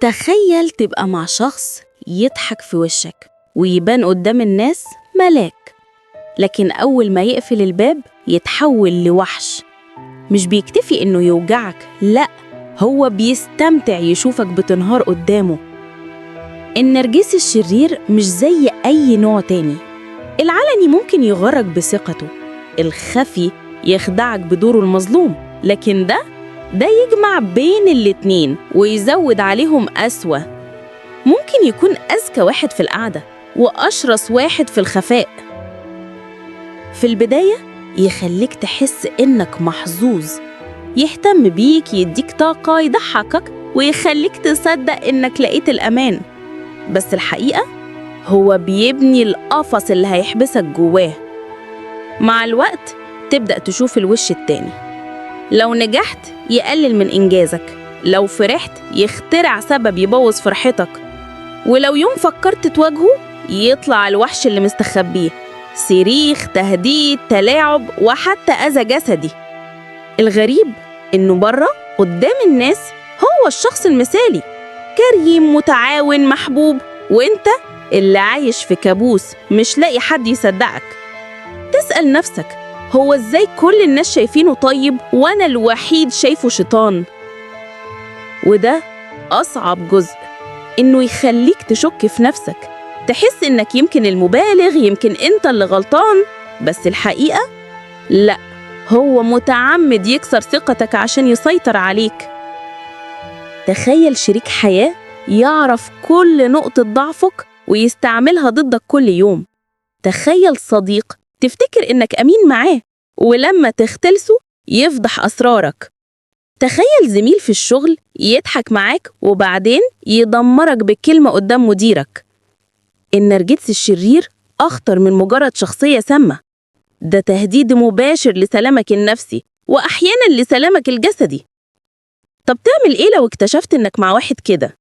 تخيل تبقى مع شخص يضحك في وشك ويبان قدام الناس ملاك، لكن أول ما يقفل الباب يتحول لوحش. مش بيكتفي إنه يوجعك، لأ، هو بيستمتع يشوفك بتنهار قدامه. النرجسي الشرير مش زي أي نوع تاني. العلني ممكن يغرك بثقته، الخفي يخدعك بدوره المظلوم، لكن ده يجمع بين الاتنين ويزود عليهم أسوأ. ممكن يكون أذكى واحد في القعدة وأشرس واحد في الخفاء. في البداية يخليك تحس إنك محظوظ، يهتم بيك، يديك طاقة، يضحكك، ويخليك تصدق إنك لقيت الأمان. بس الحقيقة هو بيبني القفص اللي هيحبسك جواه. مع الوقت تبدأ تشوف الوش التاني. لو نجحت يقلل من إنجازك، لو فرحت يخترع سبب يبوظ فرحتك، ولو يوم فكرت تواجهه يطلع الوحش اللي مستخبيه، صريخ، تهديد، تلاعب، وحتى أذى جسدي. الغريب إنه بره قدام الناس هو الشخص المثالي، كريم، متعاون، محبوب، وإنت اللي عايش في كابوس مش لاقي حد يصدقك. تسأل نفسك، هو إزاي كل الناس شايفينه طيب وأنا الوحيد شايفه شيطان؟ وده أصعب جزء، إنه يخليك تشك في نفسك، تحس إنك يمكن المبالغ، يمكن إنت اللي غلطان، بس الحقيقة لأ، هو متعمد يكسر ثقتك عشان يسيطر عليك. تخيل شريك حياة يعرف كل نقطة ضعفك ويستعملها ضدك كل يوم. تخيل صديق تفتكر إنك أمين معاه، ولما تختلسه يفضح أسرارك. تخيل زميل في الشغل يضحك معاك وبعدين يدمرك بكلمة قدام مديرك. النرجسي الشرير أخطر من مجرد شخصية سامة، ده تهديد مباشر لسلامك النفسي وأحيانا لسلامك الجسدي. طب تعمل إيه لو اكتشفت إنك مع واحد كده؟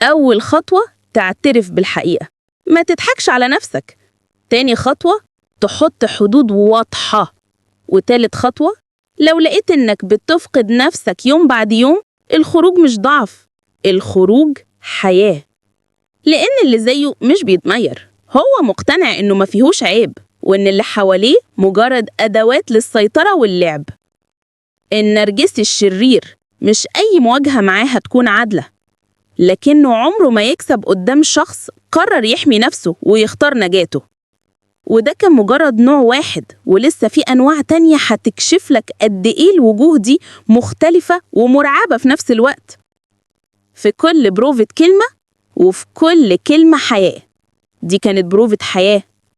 أول خطوة تعترف بالحقيقة، ما تضحكش على نفسك. تاني خطوة تحط حدود واضحة. وتالت خطوة لو لقيت إنك بتفقد نفسك يوم بعد يوم، الخروج مش ضعف، الخروج حياة. لأن اللي زيه مش بيتمير، هو مقتنع إنه ما فيهوش عيب، وإن اللي حواليه مجرد أدوات للسيطرة واللعب. النرجسي الشرير مش أي مواجهة معاه هتكون عادلة، لكنه عمره ما يكسب قدام شخص قرر يحمي نفسه ويختار نجاته. وده كان مجرد نوع واحد، ولسه في أنواع تانية هتكشف لك قد إيه الوجوه دي مختلفة ومرعبة في نفس الوقت. في كل بروفة كلمة، وفي كل كلمة حياة. دي كانت بروفة حياة.